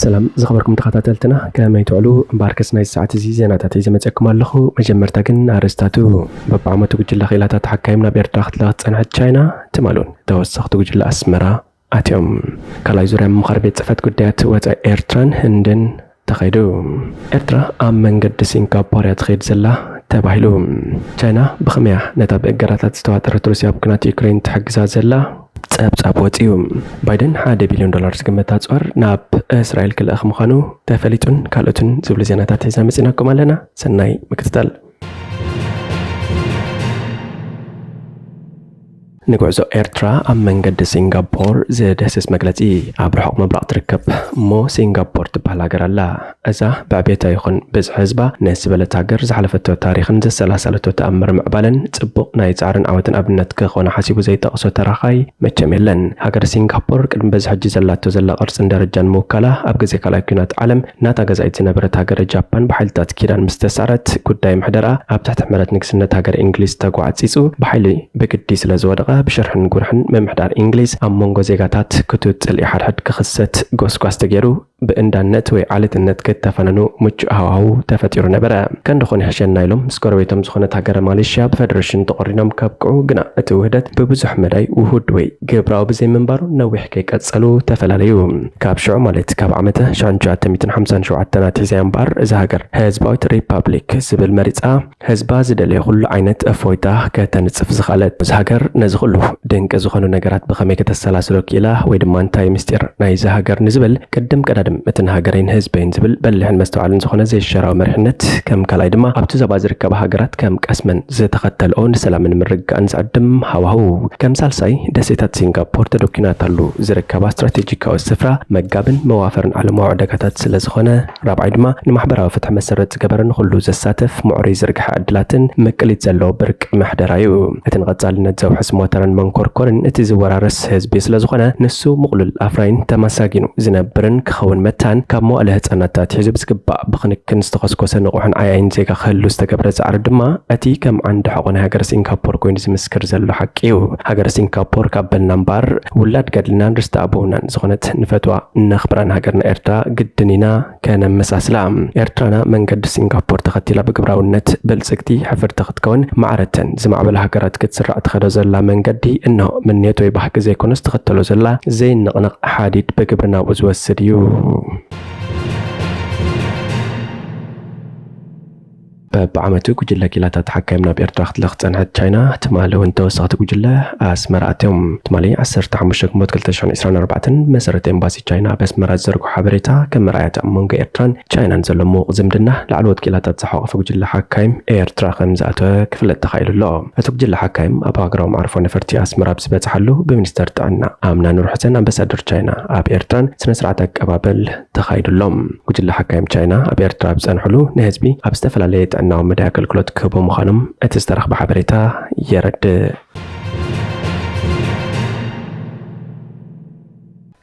ሰላም ዝኸበርኩም ተኸታተልትና፣ ከመይ ትውዕሉ? እምበኣርከስ ናይዚ ሰዓት እዚ ዜናታት ሒዘ መጸኩም ኣለኹ። መጀመርታ ግን ኣርእስታቱ። በብዓመቱ ጉጅለ ክኢላታት ሓካይም ናብ ኤርትራ ክትልእኽ ዝጸንሐት ቻይና ትማሊ እውን ተወሰኽቲ ጉጅለ ኣስመራ ኣትዮም። ካልኣይ ዙርያ ምምኻር ቤት ጽሕፈት ጉዳያት ወጻኢ ኤርትራን ህንድን ተኻይዱ። ኤርትራ ኣብ መንገዲ ሲንጋፖር እያ ትኸይድ ዘላ ተባሂሉ። ቻይና ብኸመይ እያ ነታ ብእገዳታት ዝተዋጠረት ሩስያ ኣብ ኲናት ዩክሬን ትሕግዛ ዘላ? ጸብጻብ ወጺኡ። ባይደን ሓደ ቢልዮን ዶላር ዝግመት ኣጽዋር ናብ እስራኤል ክልእኽ ምዃኑ ተፈሊጡን ካልኦትን ዝብሉ ዜናታት ሒዝና መጺናኩም ኣለና። ሰናይ ምክትታል። ንጉዕዞ ኤርትራ ኣብ መንገዲ ሲንጋፖር ዝድህስስ መግለጺ። ኣብ ርሑቕ ምብራቕ ትርከብ እሞ ሲንጋፖር ትበሃል ሃገር ኣላ። እዛ ብዕቤታ ይኹን ብዝሒ ህዝባ ንእስ ዝበለት ሃገር ዝሓለፈቶ ታሪኽን ዘሰላሰለቶ ተኣምር ምዕባለን ጽቡቕ ናይ ጻዕርን ዓወትን ኣብነት ክኾና ሓሲቡ ዘይጠቕሶ ተራኻይ መቸም የለን። ሃገር ሲንጋፖር ቅድሚ በዚ ሕጂ ዘላቶ ዘላ ቅርጽን ደረጃን ምውካላ ኣብ ግዜ ካልኣይ ኲናት ዓለም ናታ ገዛኢት ዝነበረት ሃገረ ጃፓን ብሓይልታት ኪዳን ምስ ተሳዕረት ጉዳይ ምሕደራ ኣብ ትሕቲ ሕመረት ንግስነት ሃገር እንግሊዝ ተጓዕጺጹ ብሓይሊ ብግዲ ስለ ዝወደቐ ብሽርሕን ጉርሕን ምምሕዳር እንግሊዝ ኣብ መንጎ ዜጋታት ክቱት ጽልኢ ሓድሕድ ክኽሰት ጎስጓስ ተገይሩ ብእንዳነት ወይ ዓሌትነት ክተፋነኑ ምቹእ ሃዋህው ተፈጢሩ ነበረ። ከንድኾን ይሕሸና ኢሎም ምስ ጎረቤቶም ዝኾነት ሃገረ ማሌሽያ ብፈደረሽን ተቖሪኖም ከብቅዑ ግና እቲ ውህደት ብብዙሕ መዳይ ውሁድ ወይ ግብራዊ ብዘይምንባሩ ነዊሕ ከይቀጸሉ ተፈላለዩ። ካብ ሽዑ ማለት ካብ ዓመተ ሽሕን ትሽዓተ ሚእትን ሓምሳን ሸውዓተን ኣትሒዛ እያ እምበኣር እዛ ሃገር ህዝባዊት ሪፓብሊክ ዝብል መሪጻ ህዝባ ዝደለየ ኩሉ ዓይነት እፎይታ ከተንጽፍ ዝኸኣለት። እዛ ሃገር ነዚ ኩሉ ድንቂ ዝኾኑ ነገራት ብኸመይ ከተሰላስሎ ክኢላ ወይ ድማ እንታይ ምስጢር ናይዛ ሃገር ንዝብል ቅድም ቀዳድም እቲ ንሃገረይን ህዝበይን ዝብል በሊሕን መስተውዓልን ዝኾነ ዘይሸራዊ መሪሕነት ከም ካልኣይ ድማ ኣብቲ ዞባ ዝርከባ ሃገራት ከም ቀስመን ዝተኸተልኦ ንሰላምን ምርግጋእን ዝዕድም ሃዋህው ከም ሳልሳይ ደሴታት ሲንጋፖር ተደኲናታሉ ዝርከባ ስትራቴጂካዊ ስፍራ መጋብን መዋፈርን ዓለማዊ ዕዳጋታት ስለ ዝኾነ ራብዓይ ድማ ንማሕበራዊ ፍትሒ መሰረት ዝገበረ ንኹሉ ዘሳተፍ ምዕሩይ ዝርግሐ ዕድላትን ምቅሊት ዘለዎ ብርቂ ምሕደራ እዩ። እቲ ንቐጻልነት ዘውሕስ ሞተርን መንኮርኮርን እቲ ዝወራረስ ህዝቢ ስለ ዝኾነ ንሱ ምቕሉል ኣፍራይን ተመሳጊኑ ዝነብርን ክኸውን መታን ካብ መዋእለ ህጻናት ኣትሒዙ ብዝግባእ ብኽንክን ዝተኾስኮሰ ንቑሕን ዓያይን ዜጋ ክህሉ ዝተገብረ ጻዕሪ ድማ እቲ ከም ዓንዲ ሕቖ ናይ ሃገረ ሲንጋፖር ኮይኑ ዝምስክር ዘሎ ሓቂ እዩ። ሃገረ ሲንጋፖር ካብ በልና እምበኣር ውላድ ገድልናን ርስቲ ኣበውናን ዝኾነት ንፈትዋ ነኽብራን ሃገርና ኤርትራ ግድን ኢና ከነመሳስላ። ኤርትራና መንገዲ ሲንጋፖር ተኸቲላ ብግብራውነት ብልጽግቲ ሕፍርቲ ክትከውን ማዕረተን ዝማዕበላ ሃገራት ክትስራዕ ትኸዶ ዘላ መንገዲ እንሆ ምንዮት ወይ ባህጊ ዘይኮነስ ትኸተሎ ዘላ ዘይንቕነቕ ሓዲድ ብግብሪ ናብኡ ዝወስድ እዩ። በብዓመቱ ጉጅለ ኪላታት ሓካይም ናብ ኤርትራ ክትልእኽ ዝጸንሐት ቻይና ትማሊ እውን ተወሰኽቲ ጉጅለ ኣስመራ ኣትዮም። ትማሊ ዓሰርተ ሓሙሽተ ግንቦት ክልተ ሽሕን ዕስራን ኣርባዕተን ብመሰረት ኤምባሲ ቻይና ኣብ ኣስመራ ዝዘርግሖ ሓበሬታ ከም መርኣያ እቲ ኣብ መንጎ ኤርትራን ቻይናን ዘሎ ምዉቕ ዝምድና ላዕለዎት ኪላታት ዝሓቖፈ ጉጅለ ሓካይም ኤርትራ ከም ዝኣተወ ክፍለጥ ተኻኢሉ ኣሎ። እቲ ጉጅለ ሓካይም ኣብ ሃገራዊ መዕርፎ ነፈርቲ ኣስመራ ኣብ ዝበጽሓሉ ብሚኒስተር ጥዕና ኣምና ኑርሑሰን ኣምባሳደር ቻይና ኣብ ኤርትራን ስነ ስርዓት ኣቀባበል ተኻይዱሎም። ጉጅለ ሓካይም ቻይና ኣብ ኤርትራ ኣብ ዝጸንሕሉ ንህዝቢ ኣብ ዝተፈላለየ ጥዕናዊ መዳይ ኣገልግሎት ክህቡ ምዃኖም እቲ ዝተረኽበ ሓበሬታ የረድእ።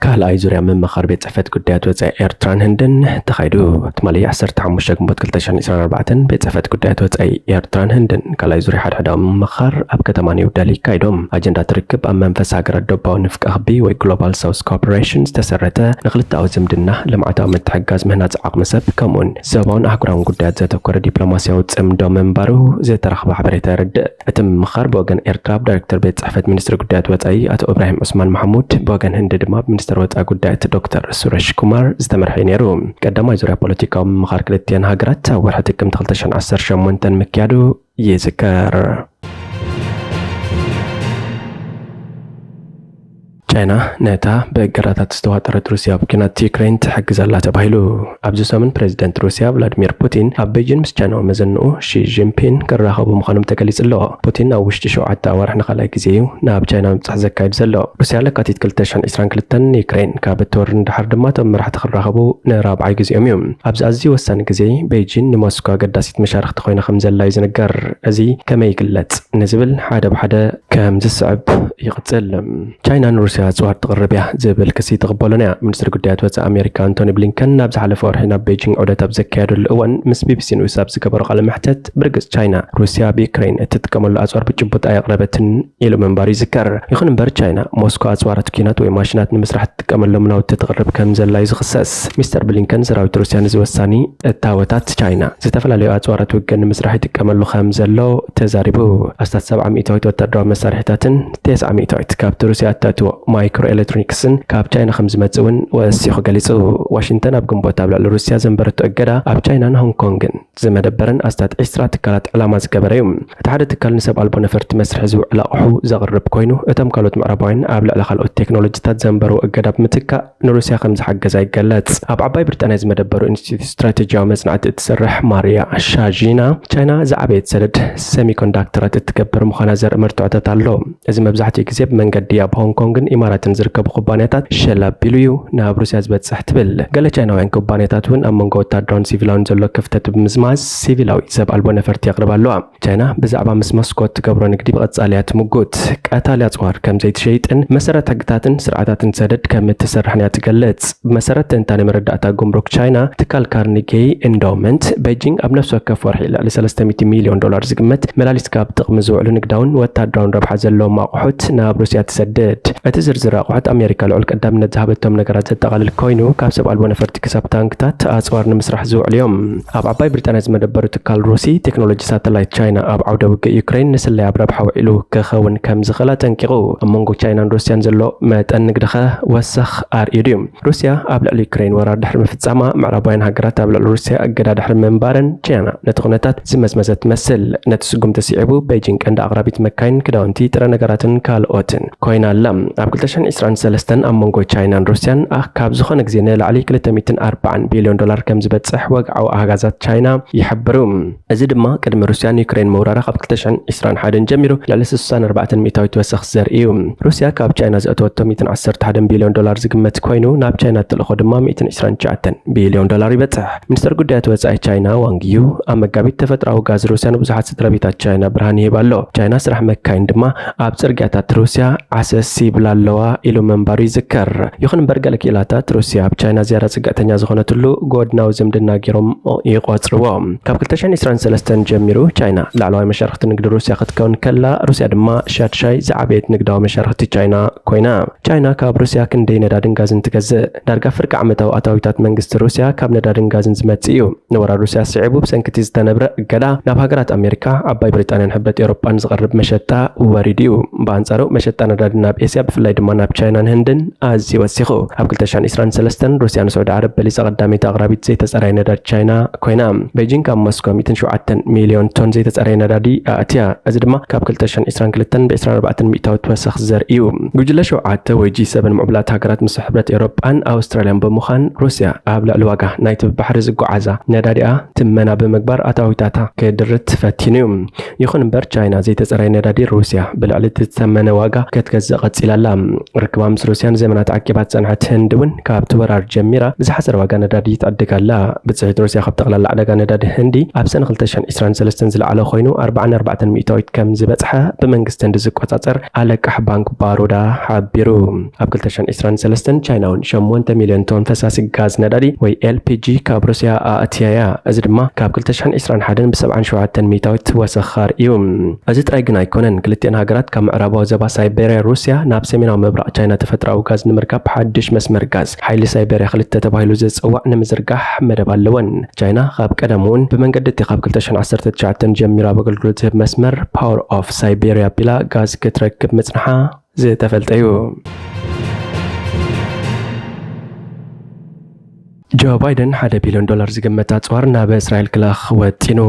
ካልኣይ ዙርያ ምምኻር ቤት ጽሕፈት ጉዳያት ወጻኢ ኤርትራን ህንድን ተኻይዱ። ትማሊ ዓሰርተ ሓሙሽተ ግንቦት ክልተ ሽሕን ዕስራን ኣርባዕተን ቤት ጽሕፈት ጉዳያት ወጻኢ ኤርትራን ህንድን ካልኣይ ዙርያ ሓድሕዳዊ ምምኻር ኣብ ከተማ ኒው ደሊ ኣካይዶም። ኣጀንዳ እቲ ርክብ ኣብ መንፈስ ሃገራት ደቡባዊ ንፍቀ ክቢ ወይ ግሎባል ሳውስ ኮርፖሬሽን ዝተሰረተ ንክልተኣዊ ዝምድና፣ ልምዓታዊ ምትሕግጋዝ፣ ምህናጽ ዓቕሚ ሰብ ከምኡውን ዞባውን ኣህጉራውን ጉዳያት ዘተኮረ ዲፕሎማስያዊ ጽምዶ ምንባሩ ዝተረኽበ ሓበሬታ የረድእ። እቲ ምምኻር ብወገን ኤርትራ ብዳይሬክተር ቤት ጽሕፈት ሚኒስትሪ ጉዳያት ወጻኢ ኣቶ እብራሂም ዑስማን ማሕሙድ፣ ብወገን ህንዲ ድማ ብሚኒስትር ወጻኢ ጉዳያት ዶክተር ሱረሽ ኩማር ዝተመርሐ እዩ ነይሩ። ቀዳማይ ዙርያ ፖለቲካዊ ምምኻር ክልቲኣን ሃገራት ኣብ ወርሒ ጥቅምቲ ክልተ ሽሕን ዓሰርተ ሸሞንተን ምክያዱ ይዝከር። ቻይና ነታ ብእገዳታት ዝተዋጠረት ሩስያ ኣብ ኲናት ዩክሬን ትሕግዝ ኣላ ተባሂሉ። ኣብዚ ሰሙን ፕሬዚደንት ሩስያ ቭላድሚር ፑቲን ኣብ ቤጂን ምስ ቻይናዊ መዘንኡ ሺ ጂንፒን ክራኸቡ ምዃኖም ተገሊጹ ኣሎ። ፑቲን ኣብ ውሽጢ ሸውዓተ ኣዋርሕ ንኻልኣይ ግዜ እዩ ናብ ቻይና ምብጻሕ ዘካይድ ዘሎ። ሩስያ ለካቲት ክልተ ሽሕን ዕስራን ክልተን ዩክሬን ካብ እትወርር ንድሓር ድማ እቶም መራሕቲ ክራኸቡ ንራብዓይ ግዜኦም እዩ። ኣብዚ ኣዝዩ ወሳኒ ግዜ ቤጂን ንሞስኮ ኣገዳሲት መሻርኽቲ ኮይና ከም ዘላ እዩ ዝንገር። እዚ ከመይ ይግለጽ ንዝብል ሓደ ብሓደ ከም ዝስዕብ ይቕጽል። ቻይናን ሩስያ ኣጽዋር ትቕርብ እያ ዝብል ክሲ ትቕበሎን እያ። ሚኒስትሪ ጉዳያት ወጻኢ ኣሜሪካ ኣንቶኒ ብሊንከን ናብ ዝሓለፈ ወርሒ ናብ ቤጂንግ ዑደት ኣብ ዘካየደሉ እዋን ምስ ቢቢሲ ኒውስ ኣብ ዝገበሮ ቃለ መሕተት፣ ብርግጽ ቻይና ሩስያ ብዩክሬን እትጥቀመሉ ኣጽዋር ብጭቡጥ ኣየቕረበትን ኢሉ ምንባሩ ይዝከር። ይኹን እምበር፣ ቻይና ሞስኮ ኣጽዋራት ኲናት ወይ ማሽናት ንምስራሕ እትጥቀመሎም ናውቲ ትቕርብ ከም ዘላ እዩ ዝኽሰስ። ሚስተር ብሊንከን ሰራዊት ሩስያ ነዚ ወሳኒ እታወታት ቻይና ዝተፈላለዩ ኣጽዋራት ውግእ ንምስራሕ ይጥቀመሉ ከም ዘሎ ተዛሪቡ። ኣስታት ሰብዓ ሚእታዊት ወታደራዊ መሳርሒታትን ተስዓ ሚእታዊት ካብቲ ሩስያ እተእትዎ ማይክሮ ኤሌክትሮኒክስን ካብ ቻይና ከም ዝመጽእ እውን ወሲኹ ገሊጹ። ዋሽንግተን ኣብ ግንቦት ኣብ ልዕሊ ሩስያ ዘንበረቶ እገዳ ኣብ ቻይናን ሆንግ ኮንግን ዝመደበረን ኣስታት ዒስራ ትካላት ዕላማ ዝገበረ እዩ። እቲ ሓደ ትካል ንሰብ ኣልቦ ነፈርቲ መስርሒ ዝውዕል ኣቑሑ ዘቕርብ ኮይኑ፣ እቶም ካልኦት ምዕራባውያን ኣብ ልዕሊ ካልኦት ቴክኖሎጂታት ዘንበርዎ እገዳ ብምትካእ ንሩስያ ከም ዝሓገዛ ይገለጽ። ኣብ ዓባይ ብሪጣንያ ዝመደበሩ ኢንስቲትዩት ስትራቴጂያዊ መጽናዕቲ እትሰርሕ ማርያ ሻዢና፣ ቻይና ዝዓበየት ሰደድ ሰሚኮንዳክተራት እትገብር ምዃና ዘርኢ መርትዖታት ኣሎ። እዚ መብዛሕትኡ ግዜ ብመንገዲ ኣብ ሆንግ ኮንግን ኢማራትን ዝርከቡ ኩባንያታት ሸል ኣቢሉ እዩ ናብ ሩስያ ዝበጽሕ ትብል። ገለ ቻይናውያን ኩባንያታት እውን ኣብ መንጎ ወታደራውን ሲቪላውን ዘሎ ክፍተት ብምዝማዝ ሲቪላዊ ሰብ ኣልቦ ነፈርቲ የቕርባ ኣለዋ። ቻይና ብዛዕባ ምስ ሞስኮ እትገብሮ ንግዲ ብቐጻሊ እያ ትምጉት። ቀታሊ ኣጽዋር ከም ዘይትሸይጥን መሰረት ሕግታትን ስርዓታትን ሰደድ ከም እትሰርሕን እያ ትገልጽ። ብመሰረት ትንታነ መረዳእታ ጉምሩክ ቻይና፣ ትካል ካርኒጌ ኢንዶውመንት፣ ቤጂንግ ኣብ ነፍሲ ወከፍ ወርሒ ልዕሊ ሰለስተ ሚእቲ ሚልዮን ዶላር ዝግመት መላሊት ካብ ጥቕሚ ዝውዕሉ ንግዳውን ወታደራውን ረብሓ ዘለዎም ኣቑሑት ናብ ሩስያ ትሰድድ። እቲ ዝርዝር ኣቑሑት ኣሜሪካ ልዑል ቀዳምነት ዝሃበቶም ነገራት ዘጠቓልል ኮይኑ፣ ካብ ሰብ ኣልቦ ነፈርቲ ክሳብ ታንክታት ኣጽዋር ንምስራሕ ዝውዕሉ እዮም። ኣብ ዓባይ ብሪጣንያ ዝመደበሩ ትካል ሩሲ ቴክኖሎጂ ሳተላይት ቻይና ኣብ ዓውደ ውግእ ዩክሬን ንስለያ ኣብ ረብሓ ውዒሉ ክኸውን ከም ዝኽእል ኣጠንቂቑ። ኣብ መንጎ ቻይናን ሩስያን ዘሎ መጠን ንግድኸ ወሰኽ ኣርእዩ ድዩ? ሩስያ ኣብ ልዕሊ ዩክሬን ወራር ድሕሪ ምፍጻማ፣ ምዕራባውያን ሃገራት ኣብ ልዕሊ ሩስያ እገዳ ድሕሪ ምንባረን፣ ቻይና ነቲ ኩነታት ዝመዝመዘት ትመስል። ነቲ ስጉምቲ ስዒቡ፣ ቤጂንግ ቀንዲ ኣቕራቢት መካይን፣ ክዳውንቲ፣ ጥረ ነገራትን ካልኦትን ኮይና ኣላ። ኣብ ክልተ ሽሕን ዕስራን ሰለስተን ኣብ መንጎ ቻይናን ሩስያን፣ ኣ፣ ካብ ዝኾነ ግዜ ንላዕሊ ክልተ ሚእትን ኣርባዓን ቢልዮን ዶላር ከም ዝበጽሕ ወግዓዊ ኣሃጋዛት ቻይና ይሕብሩ። እዚ ድማ ቅድሚ ሩስያ ንዩክሬን ምውራራ ካብ ክልተ ሽሕን ዕስራን ሓደን ጀሚሩ ልዕሊ ስሳን ኣርባዕተን ሚእታዊት ወሰኽ ዘርኢ እዩ። ሩስያ ካብ ቻይና ዘእተወቶ ሚእትን ዓሰርተ ሓደን ቢልዮን ዶላር ዝግመት ኮይኑ፣ ናብ ቻይና እትልእኾ ድማ ሚእትን ዕስራን ትሽዓተን ቢልዮን ዶላር ይበጽሕ። ሚኒስተር ጉዳያት ወጻኢ ቻይና ዋንግ ዩ ኣብ መጋቢት ተፈጥሮኣዊ ጋዝ ሩስያ ንብዙሓት ስድራ ቤታት ቻይና ብርሃን ይህብ ኣሎ። ቻይና ስራሕ መካይን ድማ ኣብ ጽርግያታት ሩስያ ዓሰስ ይብላ ኣለዋ ኢሉ ምንባሩ ይዝከር። ይኹን እምበር፣ ገለ ክኢላታት ሩስያ ኣብ ቻይና ዝያዳ ጽግዕተኛ ዝኾነትሉ ጎድናዊ ዝምድና ገይሮም ይቖጽርዎ። ካብ ክልተ ሽሕን ዕስራን ሰለስተን ጀሚሩ፣ ቻይና ላዕለዋይ መሻርኽቲ ንግዲ ሩስያ ክትከውን ከላ፣ ሩስያ ድማ ሻድሻይ ዝዓበየት ንግዳዊ መሻርኽቲ ቻይና ኮይና። ቻይና ካብ ሩስያ ክንደይ ነዳድን ጋዝን ትገዝእ? ዳርጋ ፍርቂ ዓመታዊ ኣታዊታት መንግስቲ ሩስያ ካብ ነዳድን ጋዝን ዝመጽእ እዩ። ንወራር ሩስያ ስዒቡ፣ ብሰንኪ እቲ ዝተነብረ እገዳ፣ ናብ ሃገራት ኣሜሪካ፣ ዓባይ ብሪጣንያን ሕብረት ኤውሮጳን ዝቐርብ መሸጣ ወሪዱ እዩ። ብኣንጻሩ፣ መሸጣ ነዳዲ ናብ ኤስያ፣ ብፍላይ ድማ ናብ ቻይናን ህንድን ኣዝዩ ወሲኹ። ኣብ ክልተ ሽሕን ዕስራን ሰለስተን፣ ሩስያ ንስዑዲ ዓረብ በሊጻ ቀዳመይቲ ኣቕራቢት ዘይተጸረየ ነዳዲ ቻይና ኮይና። ቤጂንግ ኣብ ሞስኮ ሚእትን ሸውዓተን ሚልዮን ቶን ዘይተጸረየ ነዳዲ ኣእትያ። እዚ ድማ ካብ ክልተ ሽሕን ዕስራን ክልተን ብዕስራን ኣርባዕተን ሚእታዊት ወሰኽ ዘርኢ እዩ። ጉጅለ ሸውዓተ ወይ ጂ ሰቨን ምዕቡላት ሃገራት ምስ ሕብረት ኤውሮጳን ኣውስትራልያን ብምዃን፣ ሩስያ ኣብ ልዕሊ ዋጋ ናይቲ ብባሕሪ ዝጓዓዛ ነዳዲኣ ትመና ብምግባር ኣታዊታታ ክድርት ፈቲኑ እዩ። ይኹን እምበር፣ ቻይና ዘይተጸረየ ነዳዲ ሩስያ ብልዕሊ እቲ ዝተመነ ዋጋ ክትገዝእ ቀጺላ ኣላ። ርክባ ምስ ሩስያ ንዘመናት ዓቂባ ዝጸንሐት ህንዲ እውን፣ ካብቲ ወራር ጀሚራ ብዝሓሰረ ዋጋ ነዳዲ ትዕድግ ኣላ። ብጽሒት ሩስያ ካብ ጠቕላላ ዕዳጋ ነዳዲ ህንዲ ኣብ ሰነ ክልተ ሽሕን ዕስራን ሰለስተን ዝለዓለ ኮይኑ፣ ኣርባዓን ኣርባዕተን ሚእታዊት ከም ዝበጽሐ ብመንግስቲ ህንዲ ዝቆጻጸር ኣለቃሕ ባንክ ባሮዳ ሓቢሩ። ኣብ ክልተ ሽሕን ዕስራን ሰለስተን፣ ቻይና እውን ሸሞንተ ሚልዮን ቶን ፈሳሲ ጋዝ ነዳዲ ወይ ኤል ፒ ጂ ካብ ሩስያ ኣእትያ እያ። እዚ ድማ ካብ ክልተ ሽሕን ዕስራን ሓደን ብሰብዓን ሸውዓተን ሚእታዊት ወሰኽ ኣርእዩ። እዚ ጥራይ ግን ኣይኮነን። ክልቲኣን ሃገራት ካብ ምዕራባዊ ዞባ ሳይቤርያ ሩስያ ናብ ሰሜናዊ ምብራቕ ቻይና ተፈጥሮኣዊ ጋዝ ንምርካብ ሓድሽ መስመር ጋዝ ሓይሊ ሳይቤርያ ክልተ ተባሂሉ ዝጽዋዕ ንምዝርጋሕ መደብ ኣለወን። ቻይና ካብ ቀደም እውን ብመንገዲ እቲ ካብ ክልተ ሽሕን ዓሰርተ ትሽዓተን ጀሚሩ ኣብ ኣገልግሎት ዝህብ መስመር ፓወር ኦፍ ሳይቤርያ ኣቢላ ጋዝ ክትረክብ ምጽንሓ ዝተፈልጠ እዩ። ጆ ባይደን ሓደ ቢልዮን ዶላር ዝግመት ኣጽዋር ናብ እስራኤል ክልኣኽ ወጢኑ።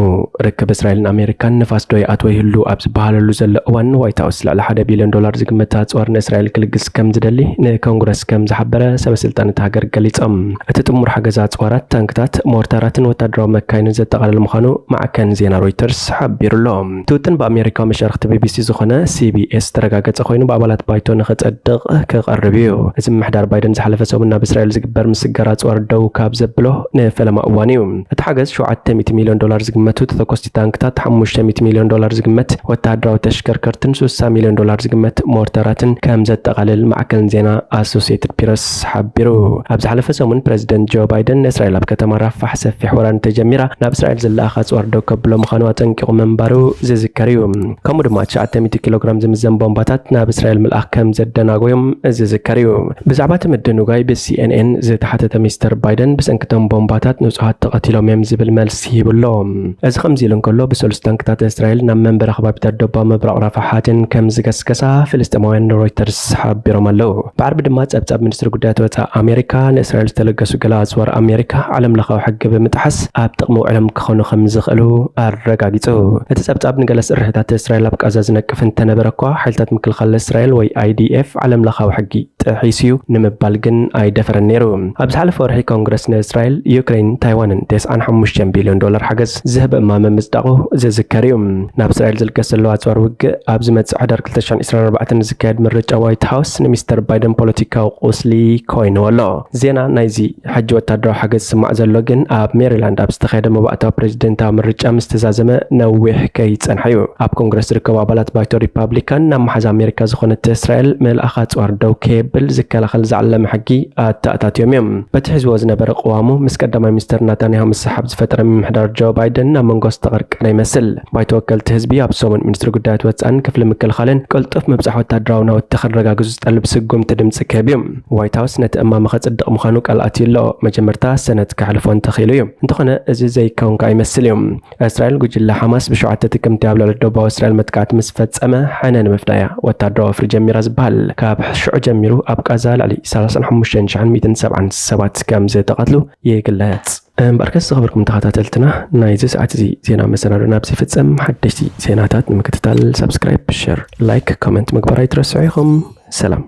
ርክብ እስራኤልን ኣሜሪካን ንፋስ ዶ ይኣትዎ ይህሉ ኣብ ዝበሃለሉ ዘሎ እዋን፣ ዋይት ሃውስ ልዕሊ ሓደ ቢልዮን ዶላር ዝግመት ኣጽዋር ንእስራኤል ክልግስ ከም ዝደሊ ንኮንግረስ ከም ዝሓበረ ሰበ ስልጣን እታ ሃገር ገሊጾም። እቲ ጥሙር ሓገዝ ኣጽዋራት፣ ታንክታት፣ ሞርታራትን ወታደራዊ መካይንን ዘጠቓልል ምዃኑ ማዕከን ዜና ሮይተርስ ሓቢሩ ኣሎ። እቲ ውጥን ብኣሜሪካዊ መሻርኽቲ ቢ ቢ ሲ ዝኾነ ሲ ቢ ኤስ ዝተረጋገጸ ኮይኑ፣ ብኣባላት ባይቶ ንኽጸድቕ ክቐርብ እዩ። እዚ ምምሕዳር ባይደን ዝሓለፈ ሰሙን ናብ እስራኤል ዝግበር ምስግጋር ኣጽዋር ደው ካብ ዘብሎ ንፈለማ እዋን እዩ። እቲ ሓገዝ ሸውዓተ ሚእቲ ሚልዮን ዶላር ዝግመቱ ተተኮስቲ ታንክታት፣ ሓሙሽተ ሚእቲ ሚልዮን ዶላር ዝግመት ወተሃደራዊ ተሽከርከርትን ስሳ ሚልዮን ዶላር ዝግመት ሞርተራትን ከም ዘጠቓልል ማዕከን ዜና ኣሶሲየትድ ፕረስ ሓቢሩ። ኣብ ዝሓለፈ ሰሙን ፕረዚደንት ጆ ባይደን ንእስራኤል ኣብ ከተማ ራፋሕ ሰፊሕ ወራር እንተጀሚራ ናብ እስራኤል ዝለኣኽ ኣጽዋር ደው ከብሎ ምዃኑ ኣጠንቂቑ ምንባሩ ዝዝከር እዩ። ከምኡ ድማ ትሽዓተ ሚእቲ ኪሎ ግራም ዝምዘን ቦምባታት ናብ እስራኤል ምልኣኽ ከም ዘደናጎዮም ዝዝከር እዩ። ብዛዕባ እቲ ምድንጓይ ብሲኤንኤን ዝተሓተተ ሚስተር ባይደን፣ ብሰንኪ እቶም ቦምባታት ንጹሃት ተቐቲሎም እዮም ዝብል መልሲ ሂቡ ኣሎ። እዚ ከምዚ ኢሉ እንከሎ፣ ብሰሉስ ታንክታት እስራኤል ናብ መንበሪ ከባቢታት ደቡባዊ ምብራቕ ራፋሕ ኣትየን ከም ዝገስገሳ ፍልስጤማውያን ንሮይተርስ ሓቢሮም ኣለዉ። ብዓርቢ ድማ ጸብጻብ ሚኒስትሪ ጉዳያት ወጻኢ ኣሜሪካ፣ ንእስራኤል ዝተለገሱ ገለ ኣጽዋር ኣሜሪካ ዓለም ለኻዊ ሕጊ ብምጥሓስ ኣብ ጥቕሚ ውዕሎም ክኾኑ ከም ዝኽእሉ ኣረጋጊጹ። እቲ ጸብጻብ ንገለ ስርሒታት እስራኤል ኣብ ቃዛ ዝነቅፍ እንተነበረ እኳ፣ ሓይልታት ምክልኻል እስራኤል ወይ ኣይዲኤፍ ዓለም ለኻዊ ሕጊ ጥሒሱ እዩ ንምባል ግን ኣይደፈረን ነይሩ። ኣብ ዝሓለፈ ወርሒ ኮንግረስ ንእስራኤል፣ ዩክሬን፣ ታይዋንን ተስዓን ሓሙሽተን ቢልዮን ዶላር ሓገዝ ዝህብ እማመ ምጽዳቑ ዝዝከር እዩ። ናብ እስራኤል ዝልገስ ዘሎ ኣጽዋር ውግእ ኣብ ዝመጽእ ሕዳር ክልተ ሽሕን ዕስራን ኣርባዕተን ዝካየድ ምርጫ ዋይት ሃውስ ንሚስተር ባይደን ፖለቲካዊ ቁስሊ ኮይንዎ ኣሎ። ዜና ናይዚ ሕጂ ወታደራዊ ሓገዝ ዝስማዕ ዘሎ ግን ኣብ ሜሪላንድ ኣብ ዝተኻየደ መባእታዊ ፕሬዚደንታዊ ምርጫ ምስ ተዛዘመ ነዊሕ ከይጸንሐ እዩ። ኣብ ኮንግረስ ዝርከቡ ኣባላት ባይቶ ሪፓብሊካን ናብ መሓዛ ኣሜሪካ ዝኾነት እስራኤል ምልኣኽ ኣጽዋር ደው ከየብል ዝከላኸል ዝዓለመ ሕጊ ኣተኣታትዮም እዮም። በቲ ሒዝዎ ዝነበረ ቅዋሙ ምስ ቀዳማይ ሚኒስትር ናታንያሁ ምስሓብ ዝፈጠረ ምምሕዳር ጆ ባይደን ናብ መንጎ ዝተቐርቀረ ይመስል። ባይቶ ወከልቲ ህዝቢ ኣብ ሰሙን ሚኒስትሪ ጉዳያት ወጻእን ክፍሊ ምክልኻልን ቅልጡፍ ምብጻሕ ወታደራዊ ናውቲ ከረጋግጹ ዝጠልብ ስጉምቲ ድምጺ ክህብ እዩ። ዋይት ሃውስ ነቲ እማመ ከጽድቕ ምዃኑ ቃል ኣትዩ ኣሎ። መጀመርታ ሰነት ከሕልፎ እንተኽኢሉ እዩ። እንተኾነ እዚ ዘይከውን ከኣ ይመስል እዩ። እስራኤል ጉጅለ ሓማስ ብሸውዓተ ጥቅምቲ ኣብ ልዕሊ ደቡባዊ እስራኤል መጥቃዕቲ ምስ ፈጸመ ሕነ ንምፍዳይ እያ ወታደራዊ ወፍሪ ጀሚራ ዝበሃል። ካብ ሽዑ ጀሚሩ ኣብ ቃዛ ልዕሊ ሰላሳን ሓሙሽተን ሽሕን ሚእትን ሰብዓን ሰባት ከም ዝተቐትሉ ይግለጽ። እምበኣርከስ ዝኸበርኩም ተኸታተልትና፣ ናይዚ ሰዓት እዚ ዜና መሰናዶ ናብዚ ይፍጸም። ሓደሽቲ ዜናታት ንምክትታል ሳብስክራይብ፣ ሸር፣ ላይክ፣ ኮመንት ምግባር ኣይትረስዑ ኢኹም። ሰላም።